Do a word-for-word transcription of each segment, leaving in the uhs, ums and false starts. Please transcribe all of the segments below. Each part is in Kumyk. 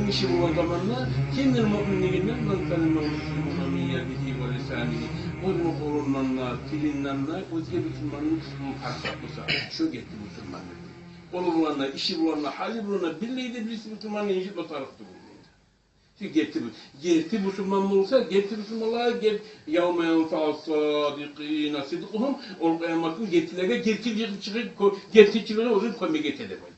Иши болгъан заманда, кимдир муъмин дегенде, ман салимал муслимуна мин ядигьи ва лисанигьи. Оьзюню къолундан да, тилинден де оьзге бусурманны паракъат болса, шо герти бусурман. Къолу булан да, иши булан да, гьалы булан да, биллей де бириси бусурманны инжитме тарыкъ тюгюл. Шо герти бу-, герти бусурман болса, герти бусурманлар гер-, явма янфаус садикъина сидкъугьум, ол къыямат гюн гертилеге герти чыгъып, герти чыгъып оьзюн кёмек эте деп айта.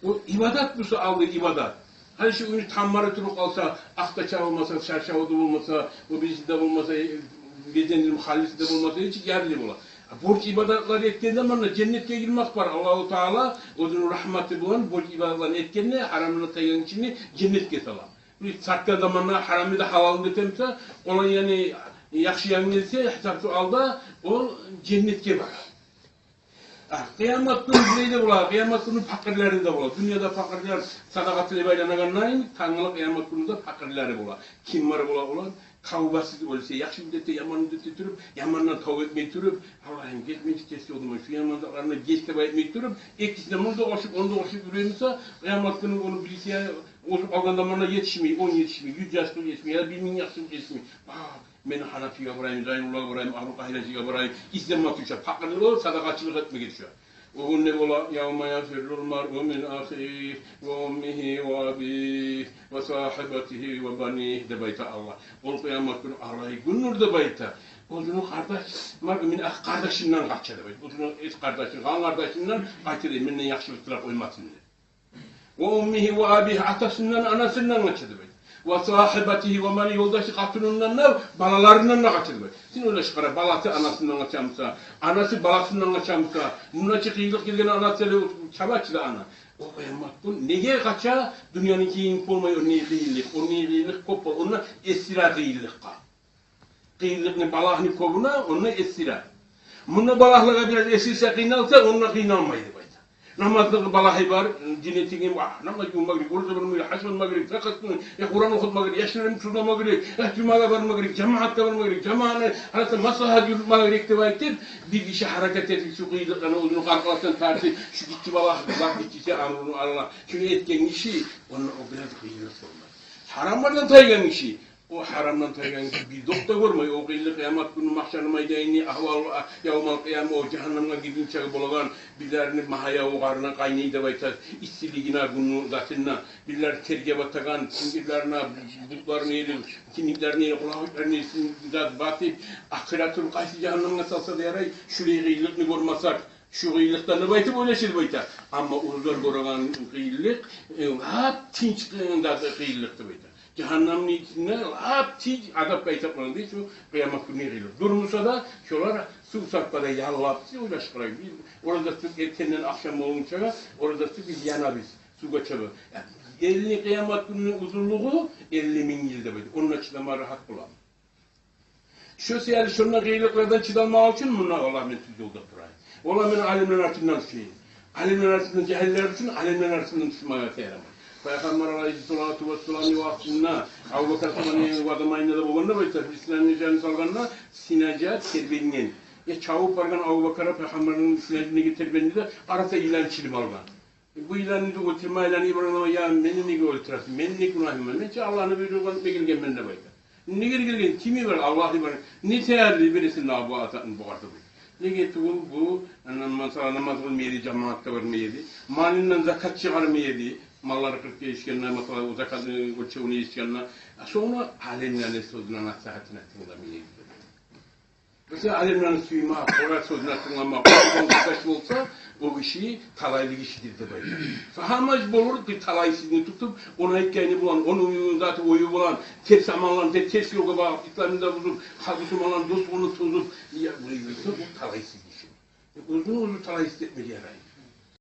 О ибадат буса, алды ибадат. Гьали шу уьюню тамбары туруп къалса, акъ да чабылмаса, шаршаву да болмаса, о бириси де болмаса, э, безендирим халиси де болмаса, гьеч ярлы бола. А борч ибадатлар этген заманда женнетге гирмек бар. Аллагьу Таала оьзюню рагьматы булан борч ибадатларын этгенде, гьарамдан тайгъан гишини женнетге сала. Бир сатгъан заманда гьарамны да гьалалын этемсе, къолун, яни, яхшы янгын этсе, гьисапсыз гьалда ол женнетге бара. А, къыямат гюн булай да бола, къыямат гюню пакъырлары да бола. Дюньяда пакъырлар садагъа тилеп айланагъанда, тангала къыямат гюню де пакъырлары бола. Ким бар бола олар? Тавбасыз оьлсе, яхшы мюддетде, яман мюддетде туруп, ямандан тавба этмей туруп, Аллагьым, гетмейчи терс ёлдан, шу яман затлардан геч деп айтмай туруп, экисине муну да къошуп, ону да къошуп юрюй буса, къыямат гюню ону бириси озуп алгъанда, муна етишмей, он етишмей, юз яшлыкъ етишмей, я бир минг яшлыкъ етишмей. Бакъ, мен Гьанафиге барайым, Зайнуллагъа барайым, Абу Къайрашиге барайым, излеме тюше, пакъырлыкъ, садагъачылыкъ этмеге тюше. О гюн не бола? Явма яфиррул маръу мин ахигьи ва уммигьи ва абигьи ва сагьибатигьи ва банигьи деп айта Аллагь. Ол къыямат гюню алай гюндюр деп айта. Оьзюню къардаш, маръу мин ахигьи, къардашындан къача деп айта. Оьзюню эс къардашындан, къан къардашындан къача деп, менден яхшылыкъ тилеп къоймасын деп. Ва уммигьи ва абигьи, атасындан, анасындан къача деп айта. Ва сагьибатигьи ва банигьи, ёлдашы къатынындан да, балаларындан да къача деп айта. Сен ойлашып къара, баласы анасындан къача буса, анасы баласындан къача буса, мунда чы къыйынлыкъ гелген, анасы эле чаба чы да ана. О къыямат гюн неге къача? Дюньяны кийинип болмай, о не къыйынлыкъ, о не къыйынлыкъ кёп бола, онда эсире къыйынлыкъгъа. Къыйынлыкъны, балагьны кёбюне, онда эсире. Мунда балагьлагъа бираз эсирсе, къыйналса, онда къыйналмай деп айта. Намазны балагьы бар, жинетигин, а, намаз къылма герек, ораза тутма герек, гьаж этме герек, закат этме герек, я Къуран охутма герек, яшларын тюзлеме герек, я жумагъа барма герек, жамагьатгъа барма герек, жамагьатны арасында маслагьат юрютме герек деп айтып, бир гиши гьаракат этип, шу къыйынлыкъланы оьзюню къаркъарасындан тартып, шу гиччи балагь, бакъ, гиччиси амру Аллагь, шуну этген гиши, онда о бираз къыйынлыкъ болмас. Гьарамлардан тайгъан гиши, о гьарамдан тайгъан гиши бир зат да гёрмей, о къыйынлыкъ къыямат гюню, магьшар майданны агьвалы, а, явмал къияма, о жагьаннамгъа гиргинчеге болагъан, бирлерини магьаяв къарны къайнай деп айта, иссилигине, гюнню затына, бирлер терге батагъан, бирлерине бутларыны ери, киндиклерини ери, къулакъларыны ери, зат батып, ахыратын къайсы жагьаннамгъа салса да ярай, шулай къыйынлыкъны гёрмесек, шу къыйынлыкъдан деп айтып ойлаша деп айта. Амма оьзлер гёреген къыйынлыкъ, э, лап тынч къыйын-, зат, къыйынлыкъ деп айта. Жагьаннамны ичинде лап тынч азапгъа гьисаплана дей шу къыямат гюнню къыйынлыгъы. Дюр буса да, шолар сув сапгъа да яллап, сиз ойлашып къарагъыз. Биз ораза тутуп, эртенден ахшам болгъунчагъа ораза тутуп, биз янабыз, сувгъа чабабыз. Элли, къыямат гюнню узунлугъу элли минг йыл деп айта. Онда чыдама рагьат боламы? Шо саялы шонда къыйынлыкълардан чыдалмакъ учун мунда, валлагь, мен тюз ёлда турайым. Валлагь, мен алимлени артындан тюшейим. Алимлени артындан, жагьиллер учун алимлени артындан тюшмеге ярамай. Пайхаммар алайгьиссалату вассаламны вакътисинде, Абубакар заманында, заманында да болгъан деп айта, бир синажаны салгъанда, синажа тербенген. Э, чабып баргъан Абубакар Пайхаммарны синажы неге тербенди де, къараса, йылан чилип алгъан. Бу йыланны да оьлтюрме айланып, йиберген: «Я, мени неге оьлтюресен? Мени не гюнагьым бар? Мен чи Аллагьны буйругъу булан гелгенмен», — деп айта. «Неге гелген? Ким йиберген?» «Аллагь йиберген». «Не саялы йибересен дагъы бу затны бугъар?» — деп айта. Неге тюгюл бу, ана, масала, намаз къылмай эди, жамагьатгъа бармай эди. Малындан закат чыгъармай эди. Маллары къыркъ гиши эшитгенде, масала, о закатны оьлчевюн эшитгенде. А сонг алимлени сёзюне, насигьатына тынгламай эди. Бизге алимлени сюймек, олар сёзюне тынгламакъ, олар къардаш болса, о гиши талайлы гишидир деп айта. Сагьамаж болур бир талайсызны тутуп, ону айтгъаны булан, ону заты, ою булан, терс амалланы, терс ёлгъа багъып, исламны да бузуп, халкъ, бусурманланы дослугъун тозуп, я, булай болса, бу талайсыз гиши. Оьзюн оьзю талайсыз этмеге ярай.